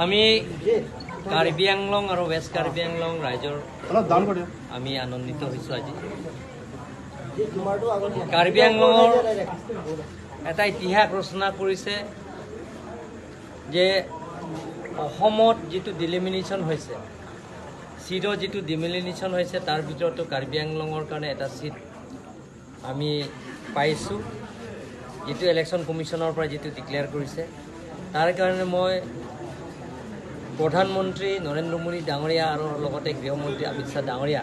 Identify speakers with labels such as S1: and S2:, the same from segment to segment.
S1: আমি কাৰ্বি আংলং আৰু ৱেষ্ট কাৰ্বি আংলং ৰাইজৰ
S2: অলপ ডাউন কৰি দিয়ক।
S1: আমি আনন্দিত হৈছোঁ। আজি কাৰ্বি আংলঙৰ এটা ইতিহাস ৰচনা কৰিছে যে অসমত যিটো ডিলিমিনেশ্যন হৈছে, চিটৰ যিটো ডিলিমিনেশ্যন হৈছে, তাৰ ভিতৰতো কাৰ্বি আংলঙৰ কাৰণে এটা চিট আমি পাইছোঁ, যিটো ইলেকশ্যন কমিশ্যনৰ পৰা যিটো ডিক্লেয়াৰ কৰিছে। তাৰ কাৰণে মই প্ৰধানমন্ত্ৰী নৰেন্দ্ৰ মোদী ডাঙৰীয়া আৰু লগতে গৃহমন্ত্ৰী অমিত শ্বাহ ডাঙৰীয়া,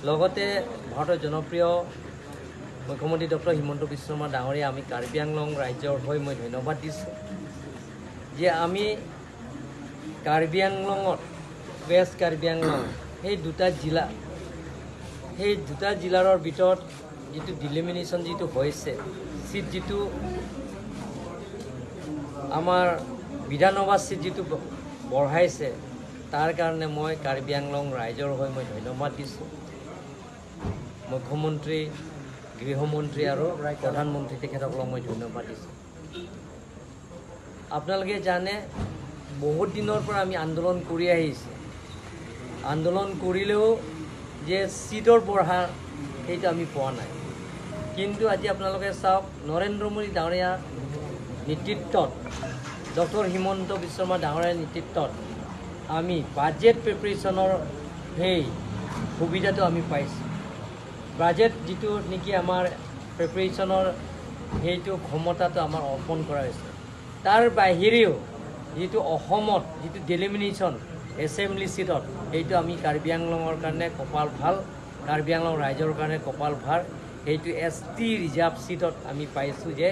S1: লগতে ভাৰতৰ জনপ্ৰিয় মুখ্যমন্ত্ৰী ডক্টৰ হিমন্ত বিশ্ব শৰ্মা ডাঙৰীয়া, আমি কাৰ্বি আংলং ৰাজ্যৰ হৈ মই ধন্যবাদ দিছোঁ যে আমি কাৰ্বি আংলঙত, ৱেষ্ট কাৰ্বি আংলং সেই দুটা জিলাৰ ভিতৰত যিটো ডিলিমিনেশ্যন যিটো হৈছে, চিট যিটো আমাৰ বিধানসভা চিট যিটো বঢ়াইছে, তাৰ কাৰণে মই কাৰ্বি আংলং ৰাইজৰ হৈ মই ধন্যবাদ দিছোঁ। মুখ্যমন্ত্ৰী, গৃহমন্ত্ৰী আৰু প্ৰধানমন্ত্ৰী তেখেতসকলক মই ধন্যবাদ দিছোঁ। আপোনালোকে জানে, বহুত দিনৰ পৰা আমি আন্দোলন কৰি আহিছোঁ। আন্দোলন কৰিলেও যে চিটৰ বঢ়া সেইটো আমি পোৱা নাই। কিন্তু আজি আপোনালোকে চাওক, নৰেন্দ্ৰ মোদী ডাঙৰীয়াৰ নেতৃত্বত, ডক্টৰ হিমন্ত বিশ্ব শৰ্মা ডাঙৰীয়াৰ নেতৃত্বত আমি বাজেট প্ৰিপেৰেশ্যনৰ সেই সুবিধাটো আমি পাইছোঁ। বাজেট যিটো নেকি আমাৰ প্ৰিপেৰেশ্যনৰ সেইটো ক্ষমতাটো আমাৰ অৰ্পণ কৰা হৈছে। তাৰ বাহিৰেও যিটো অসমত যিটো ডেলিমিনেশ্যন এছেম্বলি চিটত, সেইটো আমি কাৰ্বি আংলঙৰ কাৰণে কপাল ভাল, কাৰ্বি আংলং ৰাইজৰ কাৰণে কপাল ভাল, সেইটো এছটি ৰিজাৰ্ভ চিটত আমি পাইছোঁ যে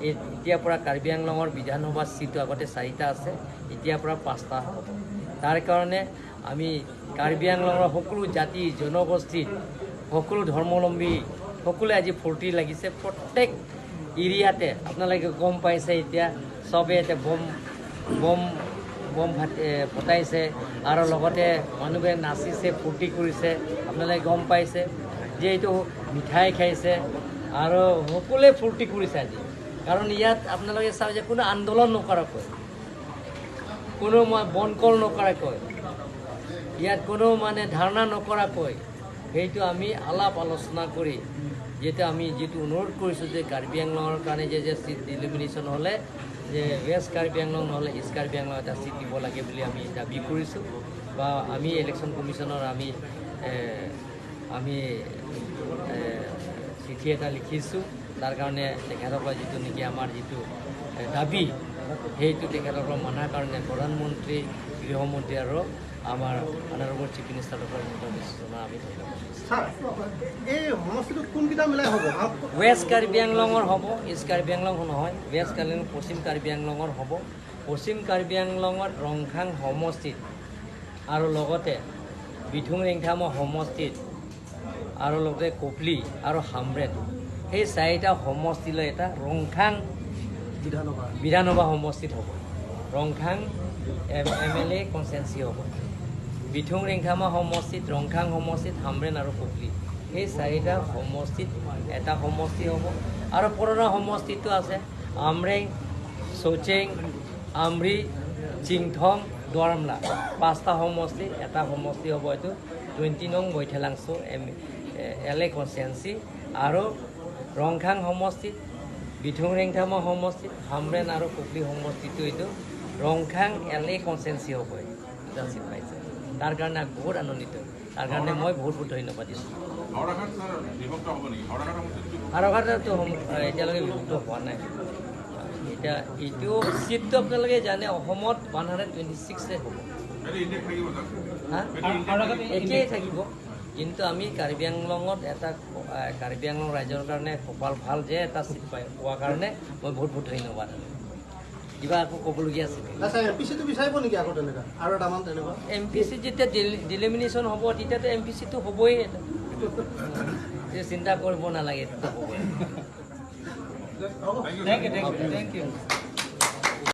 S1: এই এতিয়াৰ পৰা কাৰ্বি আংলঙৰ বিধানসভা চিটটো আগতে চাৰিটা আছে, এতিয়াৰ পৰা পাঁচটা হ'ব। তাৰ কাৰণে আমি কাৰ্বি আংলঙৰ সকলো জাতি জনগোষ্ঠীত, সকলো ধৰ্মাৱলম্বী সকলোৱে আজি ফূৰ্তি লাগিছে। প্ৰত্যেক এৰিয়াতে আপোনালোকে গম পাইছে, এতিয়া চবে এতিয়া বম বম বম ফটাইছে আৰু লগতে মানুহবোৰে নাচিছে, ফূৰ্তি কৰিছে। আপোনালোকে গম পাইছে যে এইটো মিঠাই খাইছে আৰু সকলোৱে ফূৰ্তি কৰিছে আজি। কাৰণ ইয়াত আপোনালোকে চাওক যে কোনো আন্দোলন নকৰাকৈ, কোনো বনকল নকৰাকৈ, ইয়াত কোনো মানে ধাৰণা নকৰাকৈ সেইটো আমি আলাপ আলোচনা কৰি যিটো আমি যিটো অনুৰোধ কৰিছোঁ যে কাৰ্বি আংলঙৰ কাৰণে যে যে চিট ডিলিমিনেশ্যন হ'লে যে ৱেষ্ট কাৰ্বি আংলং নহ'লে ইষ্ট কাৰ্বি আংলং এটা চিট দিব লাগে বুলি আমি দাবী কৰিছোঁ বা আমি ইলেকশ্যন কমিশ্যনৰ আমি চিঠি এটা লিখিছোঁ। তাৰ কাৰণে তেখেতসকলৰ যিটো নেকি আমাৰ যিটো দাবী, সেইটো তেখেতসকলৰ মনাৰ কাৰণে প্ৰধানমন্ত্ৰী, গৃহমন্ত্ৰী আৰু আমাৰ honourable chief minister doctor Himanta Biswa Sarma আমি ধন্যবাদ দিছোঁ।
S2: ছাৰ, এই সমষ্টিটো কোনকেইটা মিলাই হ'ব?
S1: ৱেষ্ট কাৰ্বি আংলঙৰ হ'ব, ইষ্ট কাৰ্বি আংলং নহয়। ৱেষ্ট কাৰ্বি আংলং, পশ্চিম কাৰ্বি আংলঙৰ হ'ব। পশ্চিম কাৰ্বি আংলঙত ৰংখাং সমষ্টিত আৰু লগতে বিথুং ৰেংখাম সমষ্টিত আৰু লগতে কপলি আৰু হামৰেণ, সেই চাৰিটা সমষ্টিলৈ এটা ৰংখাং
S2: বিধানসভা
S1: বিধানসভা সমষ্টিত হ'ব। ৰংখাং এমএলএ কনষ্টিটুৱেঞ্চি হ'ব। বিথুং ৰেংখামা সমষ্টিত, ৰংখাং সমষ্টিত, হামৰেণ আৰু কপলি, সেই চাৰিটা সমষ্টিত এটা সমষ্টি হ'ব। আৰু পুৰণা সমষ্টিটো আছে আমৰেং, চৌচেং, আমৰি, চিংথং, দুৱাৰমলা, পাঁচটা সমষ্টি এটা সমষ্টি হ'ব। এইটো 20 নং বৈঠেলাংছ' এমএলএ কনষ্টিটুৱেঞ্চি। আৰু ৰংখাং সমষ্টিত, বিথুং ৰেংখামা সমষ্টিত, হামৰেণ আৰু কপলি সমষ্টিটো এইটো ৰংখাং এল এ কনষ্টিটুৱেঞ্চি হ'ব। এটা চিট পাইছে, তাৰ কাৰণে বহুত আনন্দিত। তাৰ কাৰণে মই বহুত বহুত ধন্যবাদ দিছোঁ।
S3: হাওৰাঘাট ছাৰ বিভক্ত হ'ব নেকি? হাওৰাঘাট সমষ্টিটো?
S1: হাওৰাঘাটতো এতিয়ালৈকে বিভক্ত হোৱা নাই। এতিয়া এইটো চিটটো আপোনালোকে জানে, অসমত 126-এ হ'ব।
S3: সেইটো ইনটেক্ট থাকিব ছাৰ?
S1: হা।
S3: সেইটো ইনটেক্ট থাকিব।
S1: একেই থাকিব। কিন্তু আমি কাৰ্বি আংলঙত এটা কাৰ্বি আংলং ৰাইজৰ কাৰণে কপাল ভাল যে এটা চিট পোৱাৰ কাৰণে মই বহুত বহুত ধন্যবাদ। কিবা আকৌ ক'বলগীয়া আছে?
S2: আচ্ছা, এমপিচিটো বিচাৰিব নেকি আকৌ তেনেকুৱা আৰু এটামান তেনেকুৱা?
S1: এমপিচি যেতিয়া ডিলিমিনেশ্যন হ'ব, তেতিয়াতো এমপিচিটো হ'বই এটা। এই চিন্তা কৰিব নালাগে, এইটোতো হ'বই।
S3: Thank you.
S1: Thank you, thank you.